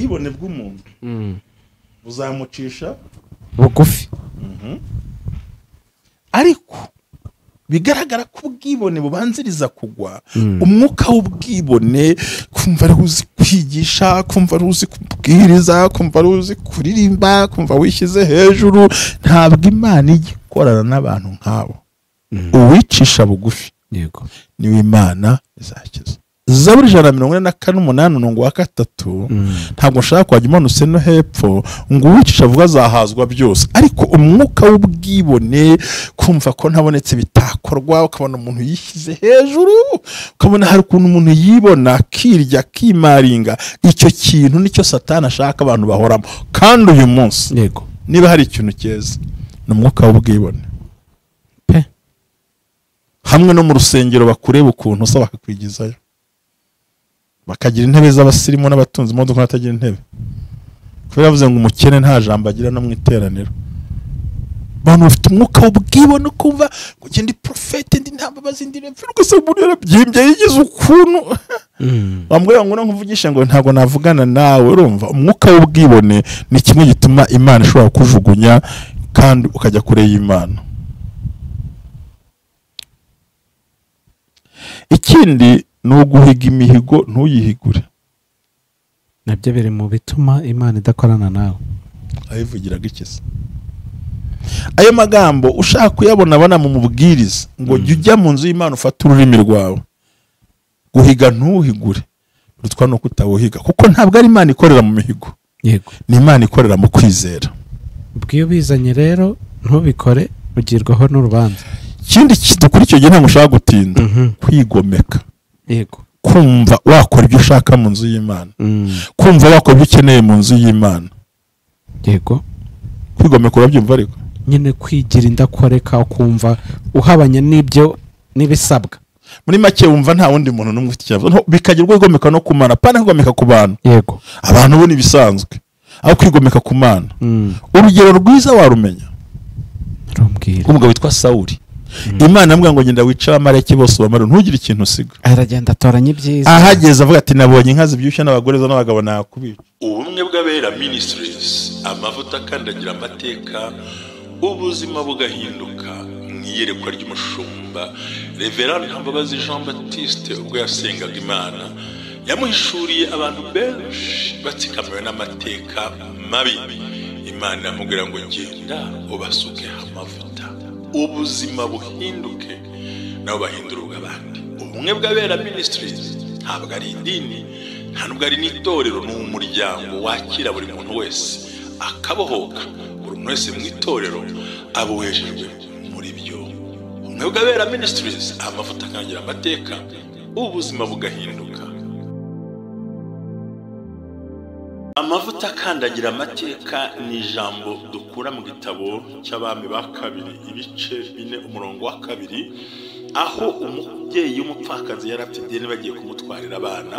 Ubwibone bw'umuntu buzamucisha bugufi. Ariko bigaragara ko ubwibone bubanziriza kugwa. Umwuka w'ubwibone, kumva ari uzi kwigisha, kumva ari uzi kubwiriza, kumva ari uzi kuririmba, kumva wishyize hejuru, ntabwo Imana ijya ikorana n'abantu nk'abo. Uwicisha bugufi yego niwe Imana izakiza. Zaburi 144 3, ntabwo nshaka kwajya umanutse no hepfo ngo uwicisha avuga azahazwa byose. Ariko umwuka w'ubwibone, kumva ko ntabonetse bitakorwa, ukabona umuntu yishyize hejuru, ukabona hari ukuntu umuntu yibona akirya akimaringa, icyo kintu nicyo Satani ashaka abantu bahoramo. Kandi uyu munsi yego niba hari ikintu cyeza ni umwuka w'ubwibone pe. Hamwe no mu rusengero bakureba ukuntu usaba bakakwigizayo, bakagira intebe z'abasirimu n'abatunze imodoka batagira intebe, kubera bavuze ngo umukene nta jambo agira no mu iteraniro. Abantu bafite umwuka w'ubwibone, kumva ngo ndi profete, ndi nta mbabazi, ndi repfo, gusa umuntu yarabyimbye yigize ukuntu. Bambwira ngo nkuvugishe ngo ntabwo navugana nawe. Urumva umwuka w'ubwibone ni kimwe gituma Imana ishobora kujugunya kandi ukajya kure y'Imana. Ikindi ni uguhiga imihigo ntuyihigure, nabyo biri mu bituma Imana idakorana nawe. Ayivugiraga iki se? Ayo magambo ushaka kuyabona abona mu mubwiriza ngo jya ujya mu nzu y'Imana ufate ururimi rwawe. Guhiga ntuhigure rutwa no kutawuhiga, kuko ntabwo ari Imana ikorera mu mihigo. Yego, ni Imana ikorera mu kwizera. Ubwo bizanye rero ntubikore ugirwaho n'urubanza. Ikindi kidukuri icyo gihe ntabwo ushaka gutinda, kwigomeka. Yego, kumva wakora ibyo ushaka mu nzu y'Imana, kumva wakora ibyo ukeneye mu nzu y'Imana. Yego, kwigomeka urabyumva ariko nyine kwigira indakoreka, ukumva uhabanye n'ibyo n'ibisabwa. Muri make wumva nta wundi muntu n'umwe ufite ikibazo, bikagira ubwo kwigomeka no ku Mana, pana kwigomeka ku bantu. Yego, abantu bo ni ibisanzwe, aho kwigomeka ku Mana. Urugero rwiza warumenya umugabo witwa Sawuli. Imana amubwira ngo genda wice Abamaleki bose ubamare, ntugire ikintu usiga. Aragenda atoranya ibyiza. Ahageze avuga ati nabonye inka zibyibushye n'abagore zo n'abagabo nakubica. Ubumwe bw'Abera Ministries, amavuta akandagira amateka, ubuzima bugahinduka. Mu iyerekwa ry'umushumba Reverend Ntambabazi Jean Baptiste, ubwo yasengaga Imana yamuhishuriye abantu benshi batsikamiwe n'amateka mabi. Imana iramubwira ngo genda ubasuke amavuta, ubuzima buhinduke, nabo bahindura ubw'abandi. Ubumwe bw'Abera Ministries ntabwo ari idini, nta nubwo ari n'itorero, ni umuryango wakira buri muntu wese akabohoka. Buri muntu wese mu itorero abohejejwe muri byo. Ubumwe bw'Abera Ministries, amavuta akangira amateka, ubuzima bugahinduka. Amavuta akandagira amateka ni ijambo dukura mu gitabo cy'Abami ba kabiri ibice 4 umurongo wa 2, aho umubyeyi w'umupfakazi yari afite ideni bagiye kumutwarira abana.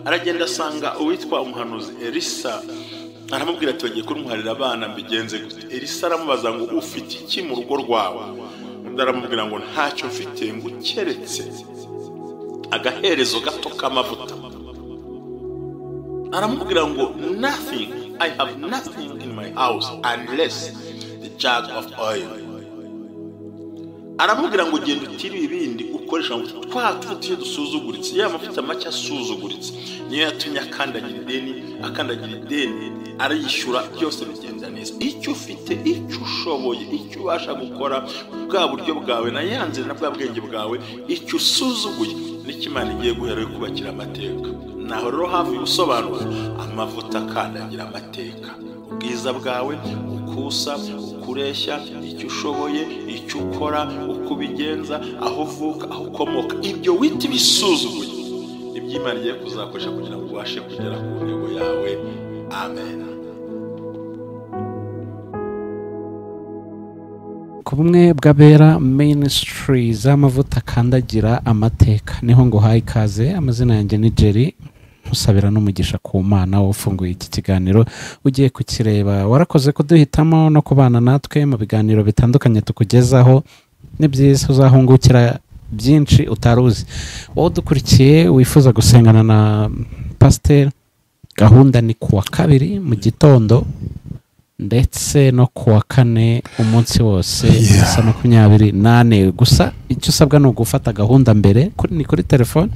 Aragenda asanga uwitwa umuhanuzi Elisa, aramubwira ati bagiye kumutwarira abana mbigenze gute? Elisa aramubaza ngo ufite iki mu rugo rwawe? Undi aramubwira ngo ntacyo mfite, ngo ukeretse agaherezo gato k'amavuta. Aramubwira ngo nothing, I have nothing in my house unless the jug of oil. Aramubwira ngo genda utire ibindi ukoresha amavuta, twa tuvuta dusuzuguritse, ya mavuta make asuzuguritse niyo yatumye akandagira ideni, akandagira ideni arayishyura, byose bigenda neza. Icyo ufite, icyo ushoboye, icyo ubasha gukora, bwa buryo bwawe na yanzira na bwa bwenge bwawe, icyo usuzuguye nicyo Imana igiye guhera kubakira amateka. Naho rero hafi ubusobanuro, amavuta akandagira amateka, ubwiza bwawe, ukusa, ukureshya, icyo ushoboye, icyo ukora, uko ubigenza, aho uvuka, aho ukomoka, ibyo wita ibisuzuguye nibyo Imana igiye kuzakoresha kugira ngo ubashe kugera ku ntego yawe. Amen. Ku bumwe bw'Abera Ministries, amavuta akandagira amateka, niho ngo haye ikaze. Amazina yanjye ni Jerry, nkusabira n'umugisha ku Mana ufunguye iki kiganiro ugiye kukireba. Warakoze kuduhitamo no kubana natwe mu biganiro bitandukanye tukugezaho. Ni byiza, uzahungukira byinshi utaruzi. Wowe udukurikiye wifuza gusengana na pasiteri, Gahunda ni kuwa kabiri mu gitondo ndetse no kuwa kane umunsi wose saa 24. Gusa icyo usabwa ni ugufata gahunda mbere ni kuri telefone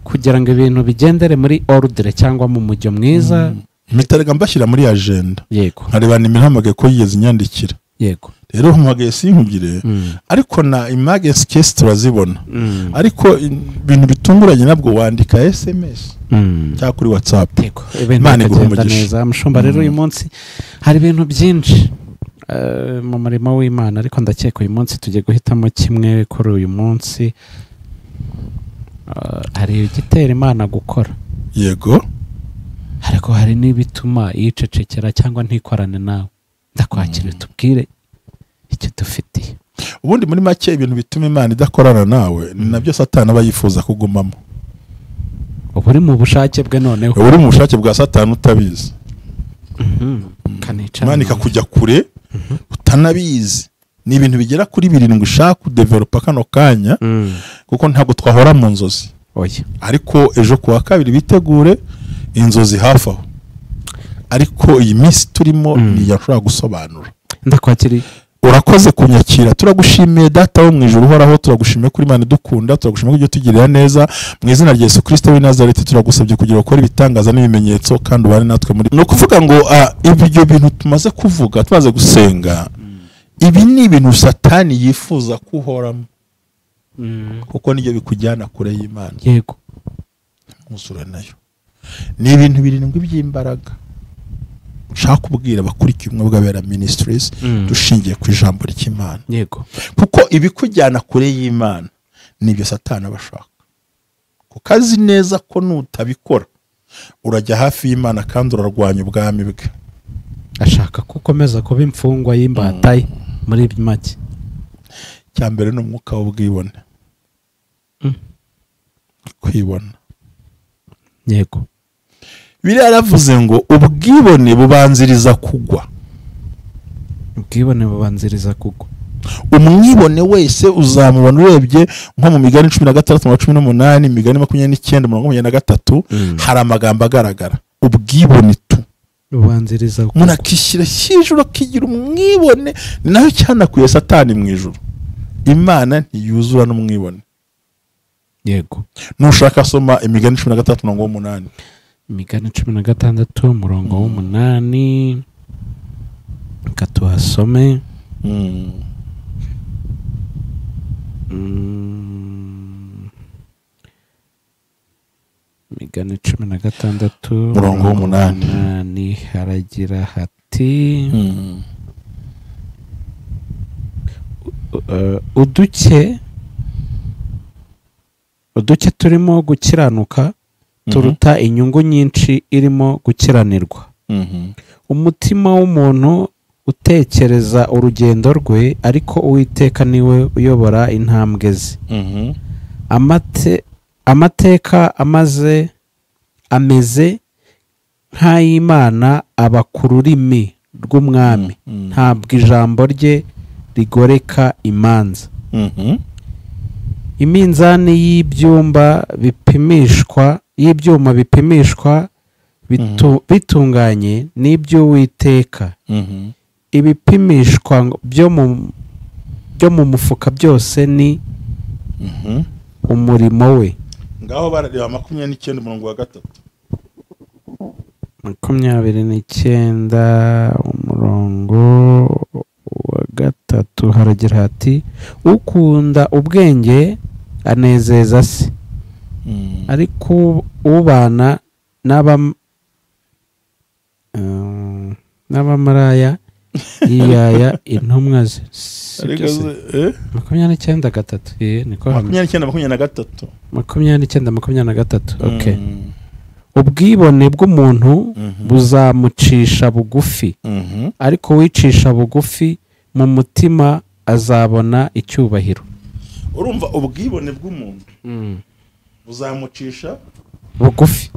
kugira ngo ibintu bigendere muri ordre cyangwa mu mujyo mwiza. Mitarega mbashyira muri agenda. Yego. Nkareba nimero mpamagaye ko yigeze inyandikira. Yego. Rero mpamagaye sinkugire ariko na emergency case turazibona. Ariko ibintu bitunguranye nabwo wandika SMS cyangwa kuri WhatsApp. Yego. Ibintu bikagenda neza. Mushumba rero uyu munsi hari ibintu byinshi mu murimo w'Imana, ariko ndakeka uyu munsi tugiye guhitamo kimwe kuri uyu munsi. Hari igitera Imana gukora. Yego. Ariko hari n'ibituma yicecekera cyangwa ntikorane nawe. Ndakwakira tubwire icyo dufitiye. Ubundi muri make ibintu bituma Imana idakorana nawe ni nabyo Satani aba yifuza kugumamo. Ubu uri mu bushake bwe noneho. Ubu uri mu bushake bwa Satani utabizi. Imana ikakujya kure utanabizi. Ni ibintu bigera kuri 7 ushaka kudevelopa kano kanya kuko ntabwo twahora mu nzozi. Oya. Ariko ejo kuwa kabiri bitegure inzozi hafi aho. Ariko iyi minsi turimo ntiyashobora gusobanura. Ndakwakiriye. Urakoze kunyakira. Turagushimiye Data wo mu ijuru uhoraho, turagushimiye kuri Imana idukunda, turagushimiye ko tugirira neza. Mu izina rya Yesu Kristo w'i Nazareti turagusabye kugira ukore ibitangaza n'ibimenyetso kandi ubane natwe muri. No kuvuga ngo ibyo bintu tumaze kuvuga, tumaze gusenga, ibi ni ibintu Satani yifuza kuhoramo. Kuko nibyo bikujyana kure y'Imana. Yego. Muzura nayo. Ni ibintu 7 by'imbaraga nshaka kubwira abakurikiye Ubumwe bw'Abera Ministries dushingiye ku ijambo ry'Imana. Yego. Kuko ibikujyana kure y'Imana nibyo Satani abashaka. Kuko azi neza ko nutabikora urajya hafi y'Imana kandi urarwanya ubwami bwe. Ashaka kukomeza kuba imfungwa y'imbata ye muri make. Cyambere ni umwuka w'ubwibone. Kwibona. Yego. Bibiliya yaravuze ngo ubwibone bubanziriza kugwa. Ubwibone bubanziriza kugwa. Umwibone wese uzamubona urebye nko mu migani 16:18, imigani 29:23, hari amagambo agaragara. Ubwibone tu bubanziriza kugwa. Umuntu akishyira hejuru akigira umwibone, ni nayo cyanakuye Satani mu ijuru. Imana ntiyuzura n'umwibone. Yego. Nushaka soma imigani 16:8. Imigani 16:8 katuhasome. Imigani 16:8 haragira hati uduke turimo gukiranuka turuta inyungu nyinshi irimo gukiranirwa. Umutima w'umuntu utekereza urugendo rwe, ariko Uwiteka niwe uyobora intambwe ze. Amateka ameze nk'ay'Imana aba ku rurimi rw'umwami, ntabwo ijambo rye rigoreka imanza. Iminzani y'ibyuma bipimishwa bitunganye n'iby'Uwiteka. Ibipimishwa byo mu mufuka byose ni umurimo we. Ngaho barareba 29:3. 29:3 haragira hati ukunda ubwenge anezeza se, ariko ubana n'abamaraya yiyaya intumwa ze. 29:3 niko 29:23. 29:23. Okay. Ubwibone bw'umuntu buzamucisha bugufi, ariko wicisha bugufi mu mutima azabona icyubahiro. Urumva ubwibone bw'umuntu buzamucisha bugufi,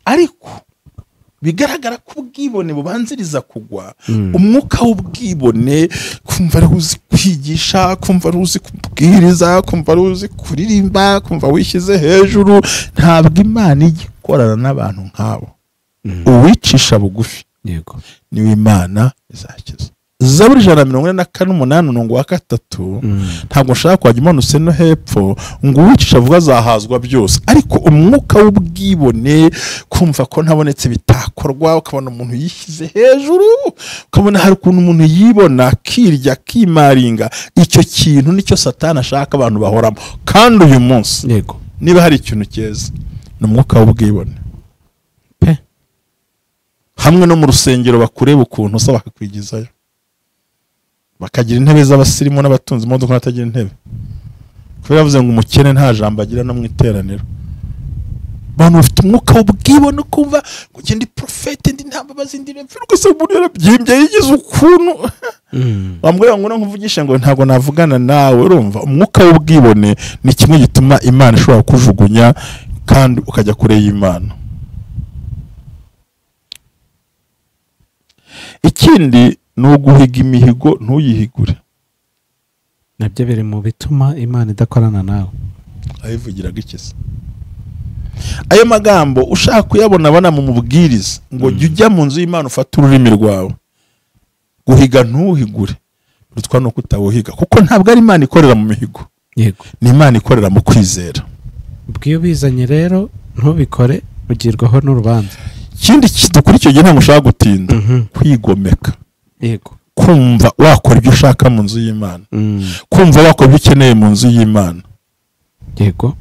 ariko bigaragara ko ubwibone bubanziriza kugwa. Umwuka w'ubwibone, kumva ari uzi kwigisha, kumva ari uzi kubwira kubwiriza, kumva ari uzi kuririmba, kumva wishyize hejuru. Ntabwo Imana ijya ikorana n'abantu nk'abo. Uwicisha bugufi yego niwe Imana izakiza. Zaburi 144:8-3 ntabwo nshaka kwajya umanutse no hepfo ngo uwicisha avuga azahazwa byose, ariko umwuka w'ubwibone, kumva ko ntabonetse bitakorwa, ukabona umuntu yishyize hejuru, ukabona hari ukuntu umuntu yibona akirya akimaringa, icyo kintu nicyo Satani ashaka abantu bahoramo. Kandi uyu munsi yego niba hari ikintu cyeza ni umwuka w'ubwibone pe. Hamwe no mu rusengero bakureba ukuntu usaba bakakwigizayo, bakagira intebe z'abasirimu n'abatunze imodoka n'abatagira intebe, kubera bavuze ngo umukene nta jambo agira no mu iteraniro. Abantu bafite umwuka w'ubwibone, kumva ngo ndi profete, ndi nta mbabazi, ndi repfira, ugasanga umuntu yarabyimbye yigize ukuntu. Bambwira ngo nkuvugishe ngo ntabwo navugana nawe. Urumva umwuka w'ubwibone ni kimwe gituma Imana ishobora kujugunya kandi ukajya kure y'Imana. Ikindi ni uguhiga imihigo ntuyihigure, nabyo biri mu bituma Imana idakorana nawe. Ayivugiraga iki se? Ayo magambo ushaka kuyabona abona mu mubwiriza ngo jya ujya mu nzu y'Imana ufate ururimi rwawe. Guhiga ntuhigure rutwa no kutawuhiga, kuko ntabwo ari Imana ikorera mu mihigo. Yego, ni Imana ikorera mu kwizera. Ubwo bizanye rero ntubikore ugirwaho n'urubanza. Ikindi kidukuri icyo gihe ntabwo ushaka gutinda, kwigomeka. Yego, kumva wakora ibyo ushaka mu nzu y'Imana, kumva wakora ibyo ukeneye mu nzu y'Imana. Yego,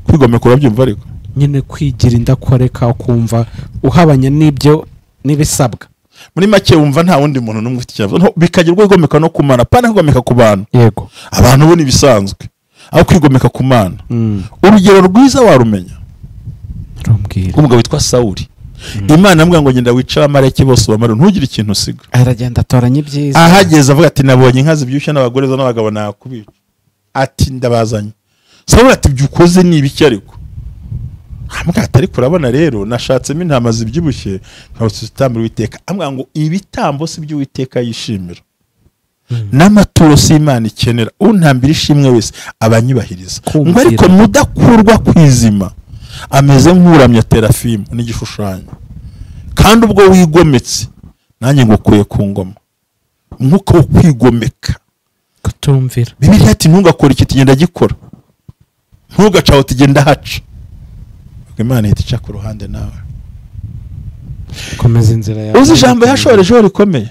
kwigomeka urabyumva ariko nyine kwigira indakoreka, ukumva uhabanye n'ibyo n'ibisabwa. Muri make wumva nta wundi muntu n'umwe ufite ikibazo, bikagira ubwo kwigomeka no ku Mana, pana kwigomeka ku bantu. Yego, abantu bo ni bisanzwe, aho kwigomeka ku Mana. Urugero rwiza warumenya umugabo witwa Sawuli. Imana amubwira ngo genda wice Abamaleki bose ubamare, ntugire ikintu usiga. Aragenda atoranya ibyiza. Ahageze avuga ati nabonye inka zibyibushye n'abagore zo n'abagabo nakubica, ati ndabazanye. Sawuli ati ibyo ukoze ni ibiki? Ariko amubwira ati ariko urabona rero nashatsemo intama zibyibushye nkabazitambira Uwiteka. Amubwira ngo ibitambo si byo Uwiteka yishimira, n'amaturo si Imana ikenera, untambira ishimwe wese abanyubahiriza. Ngo ariko mudakurwa kwizima ameze nk'uramya terafimu n'igishushanyo, kandi ubwo wigometse nanjye ngukuye ku ngoma. Umwuka wo kwigomeka, kutumvira. Bibiliya ati ntugakore iki, tugenda gikora, ntugaca aho tugenda haca. Imana ihita ica ku ruhande nawe, komeza inzira yawe. Uzi ijambo yashorejeho rikomeye,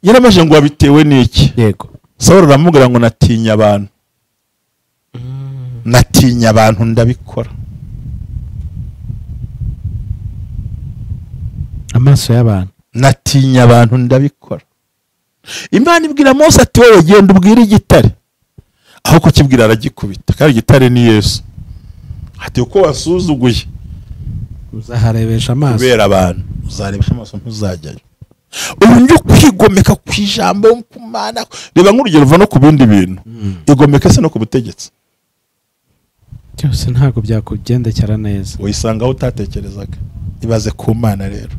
yaramaje ngo wabitewe n'iki? Yego, Sawuli aramubwira ngo natinya abantu, natinya abantu ndabikora. Amaso y'abantu, natinya abantu ndabikora. Imana ibwira Mose ati wowe genda ubwire igitare, aho kukibwira aragikubita, kandi igitare ni Yesu. Ati uko wasuzuguye uzaharebesha amaso, kubera abantu uzarebesha amaso ntuzajyayo. Ubu njye kwigomeka ku ijambo ku Mana, reba nk'urugero uva no ku bindi bintu, igomeka se no ku butegetsi byose ntabwo byakugendekera neza, wisanga aho utatekerezaga. Ibaze ku Mana rero.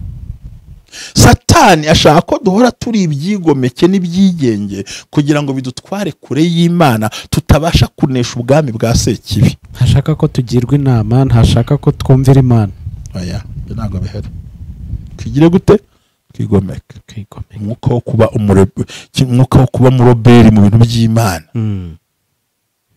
Satani ashaka ko duhora turi ibyigomeke n'ibyigenge kugira ngo bidutware kure y'Imana, tutabasha kunesha ubwami bwa Sekibi. Ntashaka ko tugirwa inama, ntashaka ko twumvira Imana. Oya, ibyo ntabwo bihari. Twigire gute? Twigomeke. Umwuka wo kuba umwuka wo kuba muroberi mu bintu by'Imana.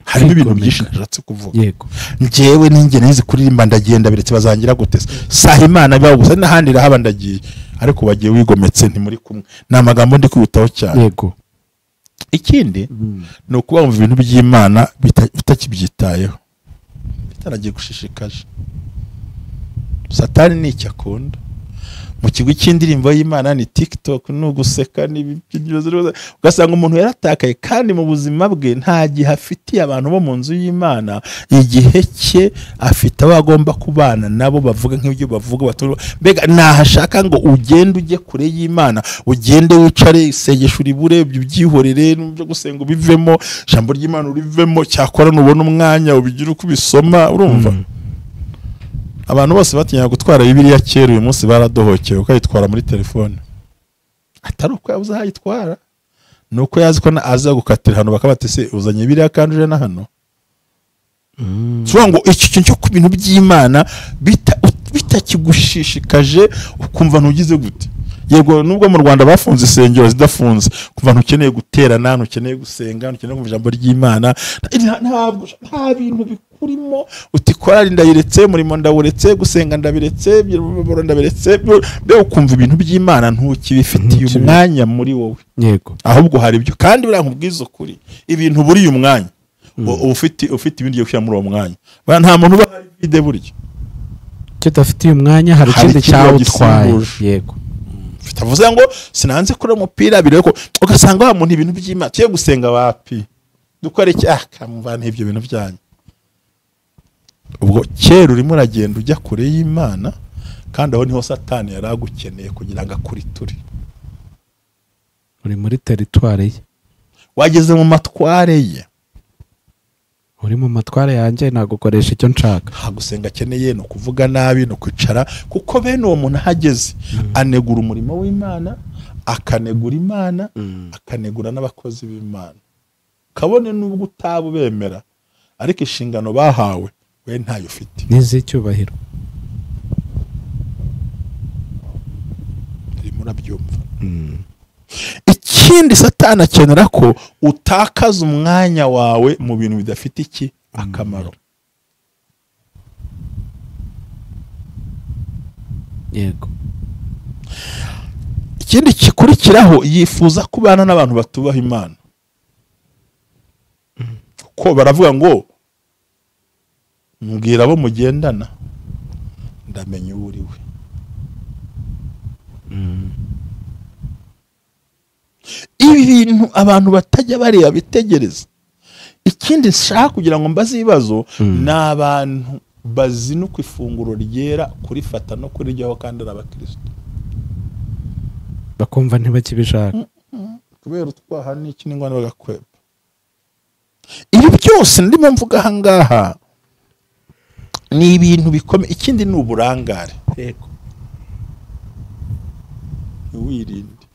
Harimo ibintu byinshi nashatse kuvuga. Yego, njyewe ninjye nizi kuririmba ndagenda biretse bazangira gute? Saha Imana biba gusa n'ahandi irahaba ndagiye, ariko wagiye wigometse ntimuri kumwe. Ni amagambo ndi kwibutaho cyane. Yego, ikindi ni ukuba wumva ibintu by'Imana bitakibyitayeho, bitaragiye gushishikaje. Satani ni icyo akunda. Mu kigo cy'indirimbo y'Imana ni TikTok, ni uguseka, ni ugasanga umuntu yaratakaye, kandi mu buzima bwe nta gihe afitiye abantu bo mu nzu y'Imana. Igihe cye afite abo agomba kubana nabo bavuga nk'ibyo bavuga, mbega nahashaka ngo ugende ujye kure y'Imana, ugende wicare isengesho uribure, ubyihorere n'ibyo gusenga ubivemo, ijambo ry'Imana urivemo, cyakora nubona umwanya ubigire uko ubisoma. Urumva abantu bose batinyaga gutwara Bibiliya kera, uyu munsi baradohokeye ukayitwara muri telefone, atari uko yabuze aho ayitwara, Nuko yazi ko aza gukatira hano bakabati se uzanye biriya kandi uje na hano. Ngo iki kintu cyo ku bintu by'Imana bitakigushishikaje ukumva ntugize gute. Yego nubwo mu Rwanda bafunze isengero zidafunze, kuva ntukeneye guterana, ntukeneye gusenga, ntukeneye kumva ijambo ry'Imana, ntabwo nta bintu bikurimo. Uti korali ndayiretse, murimo ndawuretse, gusenga ndabiretse, ndabiretse, be ukumva ibintu by'Imana ntukibifitiye umwanya muri wowe. Yego ahubwo hari ibyo kandi birankubwiza ukuri, ibintu buri umwanya ufite ibindi gushyira muri uwo mwanya. Nta muntu uba hari vide buryo kidafitiye umwanya, hari ikindi cyawutwaye. Yego bitavuze ngo sinanze kuri umupira bireko ugasanga wa muntu ibintu by'Imana tuye gusenga wapi dukora iki kamva ibyo bintu byanyu. Ubwo kera urimo uragenda ujya kure y'Imana, kandi aho niho Satani yaragukeneye kugira ngo akuriture. Uri muri territoire ye, wageze mu matware ye. Uri mu matware yanjye nagukoresha icyo nshaka. Nta gusenga akeneye, no kuvuga nabi, no kwicara, kuko bene uwo muntu ahageze anegura umurimo w'Imana, akanegura Imana, akanegura n'abakozi b'Imana. Kabone nubwo utaba ubemera, ariko inshingano bahawe we ntayo ufite. N'izicyubahiro. Urimo urabyumva. Ikindi Satani akenera ko utakaza umwanya wawe mu bintu bidafite iki akamaro. Yego. Ikindi kikurikiraho, yifuza kubana n'abantu batubaha Imana. Ko baravuga ngo mbwira abo mugendana ndamenya uwo uri we. Ibi bintu abantu batajya bareba bitegereza. Ikindi nshaka kugira ngo mbaze ibibazo ni abantu bazinuka ifunguro ryera kurifata no kuriryaho kandi ari abakristo, bakumva ntibakibishaka kubera utwaha n'iki n'ingwano bagakweba. Ibi byose ndimo mvuga aha ngaha ni ibintu bikomeye. Ikindi ni uburangare. Yego wirinde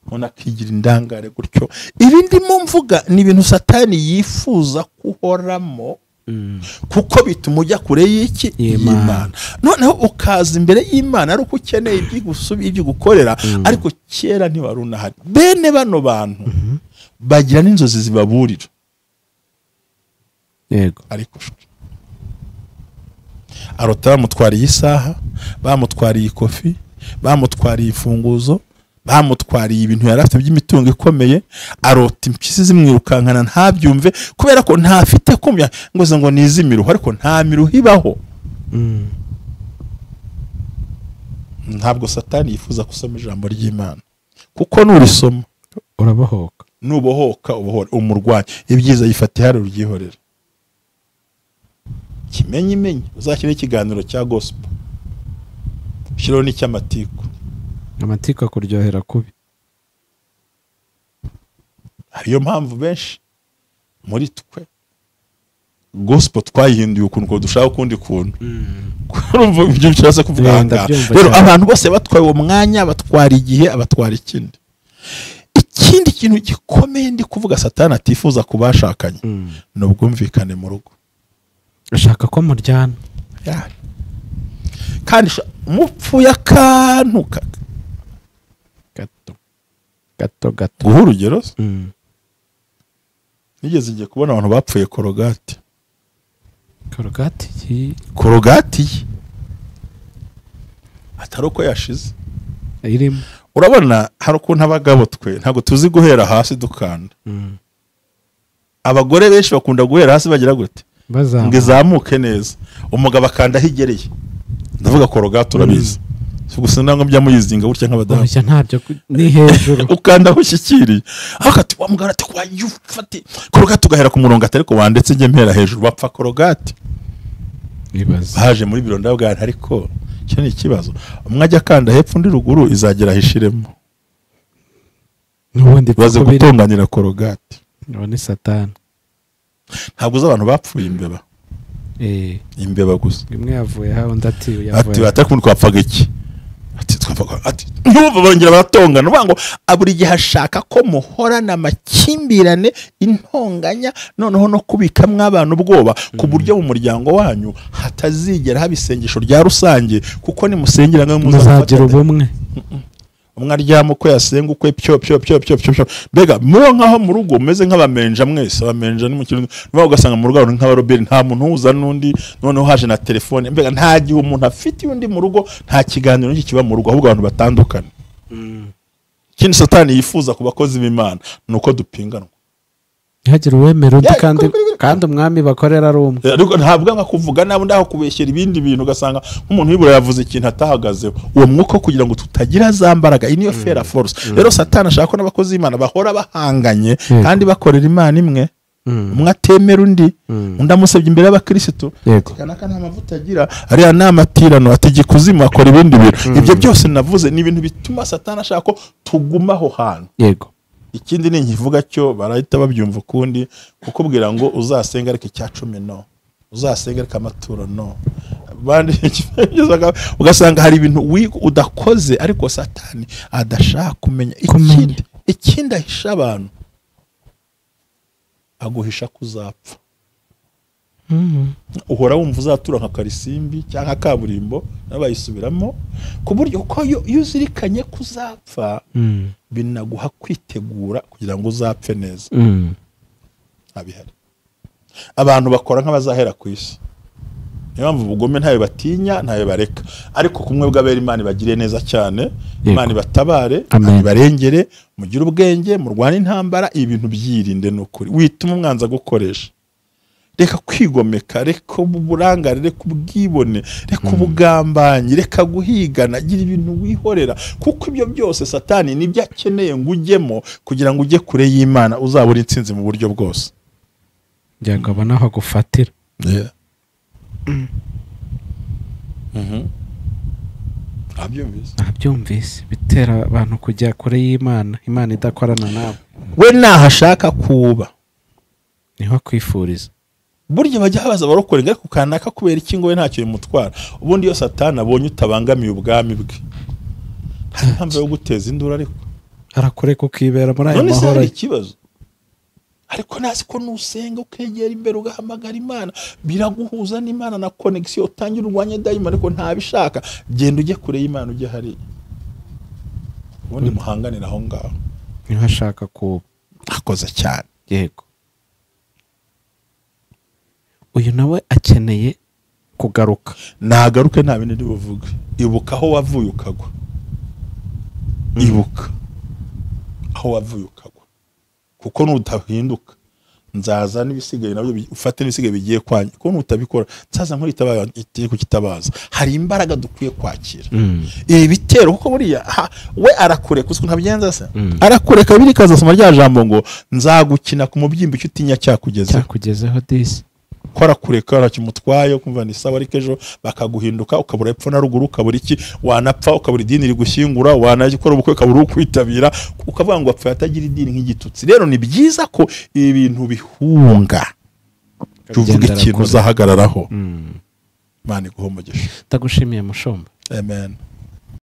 umuntu akigira indangare gutyo. Ibi ndimo mvuga ni ibintu Satani yifuza kuhoramo, kuko bituma ujya kure y'iki y'Imana. Noneho ukaza imbere y'Imana ari uko ukeneye ibyo gukorera, ariko kera ntiwari unahari. Bene bano bantu bagira n'inzozi zibaburira. Yego ariko arota bamutwariye isaha, bamutwariye ikofi, bamutwariye imfunguzo, bamutwariye ibintu yari afite by'imitungo ikomeye, arota impyisi zimwirukankana ntabyumve kubera ko ntafite kumya ngo ze ngo nizimiruho, ariko nta miruho ibaho. Ntabwo Satani yifuza gusoma ijambo ry'Imana, kuko nurisoma urabohoka, nubohoka ubohora umurwayi. Ibyiza yifata ihari uryihorera. Kimenye imenye uzashyire ikiganiro cya gospel, ushyiraho n'icy'amatiku. Amatiku akuryohera kubi. Ariyo mpamvu benshi muri twe gospel twayihinduye ukuntu dushaka ukundi kuntu. Urumva ibyo nshatse kuvuga aha ngaha. Rero abantu bose batwaye uwo mwanya, batwara igihe, abatwara ikindi. Ikindi kintu gikomeye ndi kuvuga Satani atifuza kubashakanye ni ubwumvikane mu rugo. Ashaka ko muryana. Kandi mupfuye akantu gato gato gato. Guha urugero, nigeze ngiye kubona abantu bapfuye korogati. Korogati atari uko yashize irimo. Urabona hari ukuntu abagabo twe ntabwo tuzi guhera hasi dukanda. Abagore benshi bakunda guhera hasi bagira gute ngo izamuke neza, umugabo akanda aho igereye. Ndavuga korogati urabizi, gusa ntabwo njya muyizinga gutya nk'abadamu. Ntabyo ni hejuru ukanda aho ushyikiriye. Aho ati wa mugabo ati wayufate korogati ugahera ku murongo, atari ko wanditse njye mpera hejuru, bapfa korogati. Baje muri biro ndabwira ariko icyo ni ikibazo, umwe ajya akanda hepfo undi ruguru izagera ahishiremo. N'ubundi baze gutunganira korogati. None Satani ntabwo uzi abantu bapfuye imbeba. Imbeba gusa imwe yavuye ha undi ati yavuye ati atakundi twapfaga iki, ati twapfaga ati Ntumva bongera baratongana, uvuga ngo buri gihe ashaka ko muhorana amakimbirane, intonganya, noneho no kubikamwo abantu ubwoba, ku buryo mu muryango wanyu hatazigera haba isengesho rya rusange, kuko nimusengera ngo muzagira ubumwe. Umwe aryama uko yasenga ukwe, pyo pyo pyo pyo pyo. Mbega muri nkaho mu rugo mumeze nk'abamenja mwese, abamenja ni mu kintu niba ugasanga mu rugo ari nk'abaroberi, nta muntu uhuza n'undi, noneho haje na telefone. Mbega nta gihe umuntu afite undi mu rugo, nta kiganiro n'iki kiba mu rugo, ahubwo abantu batandukana. Ikindi Satani yifuza ku bakozi b'Imana ni uko dupinganwa, ntihagire uwemera undi, kandi umwami bakorera ari umwe. Ariko ntabwo nka kuvuga nabi ndaho kubeshyera ibindi bintu, ugasanga nk'umuntu wibura yavuze ikintu atahagazeho. Uwo mwuka kugira ngo tutagira za mbaraga, iyi niyo fera force. Rero Satani ashaka ko n'abakozi b'Imana bahora bahanganye kandi bakorera Imana imwe, umwe atemera undi, undi amusebye imbere y'abakristo, kanaka nta mavuta agira, ariya ni amatirano, ategeka kuzimu, akora ibindi bintu. Ibyo byose navuze ni ibintu bituma Satani ashaka ko tuguma aho hantu. Yego. Ikindi ni nkivuga cyo barahita babyumva ukundi, kukubwira ngo uzasenga ariko icya 10 no, uzasenga ariko amaturo no, bandi ugasanga hari ibintu udakoze ariko Satani adashaka kumenya. Ikindi ahisha abantu, aguhisha kuzapfa. Uhora wumva uzatura nka Karisimbi cyangwa kaburimbo, nabayisubiramo, ku buryo ko iyo uzirikanye kuzapfa binaguha kwitegura kugira ngo uzapfe neza. Abihari abantu bakora nk'abazahera ku isi, niyo mpamvu ubugome ntayo batinya, ntayo bareka. Ariko kumwe bw'abera Imana ibagire neza cyane, Imana ibatabare, ibarengere, mugire ubwenge, murwane intambara, ibintu byirinde n'ukuri. Wituma umwanza gukoresha, reka kwigomeka, reka uburangare, reka ubwibone, reka ubugambanyi, reka guhigana, gira ibintu wihorera, kuko ibyo byose Satani nibyo akeneye ngo ujyemo kugira ngo ujye kure y'Imana, uzabura intsinzi mu buryo bwose, ngira ngo abone aho agufatira. Abyumvise bitera abantu kujya kure y'Imana, Imana idakorana nabo. We nahashaka kuba niho akwifuriza. Burya bajya habaza abarokore ariko kanaka kubera iki ngo we ntacyo bimutwara. Ubundi iyo Satani abonye utabangamiye ubwami bwe, nta mpamvu yo guteza induru, ariko arakureka ukibera muri ayo mahoro. None se ikibazo, ariko nazi ko nusenga ukegera imbere ugahamagara Imana, biraguhuza n'Imana na connection, utangira urwanya dayimoni, ariko ntabishaka. Genda ujye kure y'Imana, ujye hari ubundi muhanganira aho ngaho, niho ashaka kuba. Akoze cyane. Yego. Uyu nawe akeneye kugaruka. Nagaruke nta bindi buvuge. Ibuka aho wavuye ukagwa. Ibuka aho wavuye ukagwa, kuko nutahinduka nzaza n'ibisigaye nabyo ufate n'ibisigaye bigiye kwanya, kuko nutabikora nzaza nkuri itegeko kitabaza. Hari imbaraga dukwiye kwakira ibi bitero, kuko buriya we arakureka, uko ntabigenza se arakureka. Biri kazasoma rya jambo ngo nzagukina ku mubyimba icyo utinya cyakugezeho disi. Kora kureka arakimutwaye kumva ni sawa, ariko ejo bakaguhinduka ukabura epfo na ruguru, ukabura iki, wanapfa ukabura idini rigushyingura, wanagikora ubukwe ukabura ukwitabira, ukavuga ngo apfa atagira idini nk'igitutsi. Rero ni byiza ko ibi bintu bihunga, tuvuga ikintu uzahagararaho. Imana iguhe umugisha. Ndagushimiye mushumba. Amen.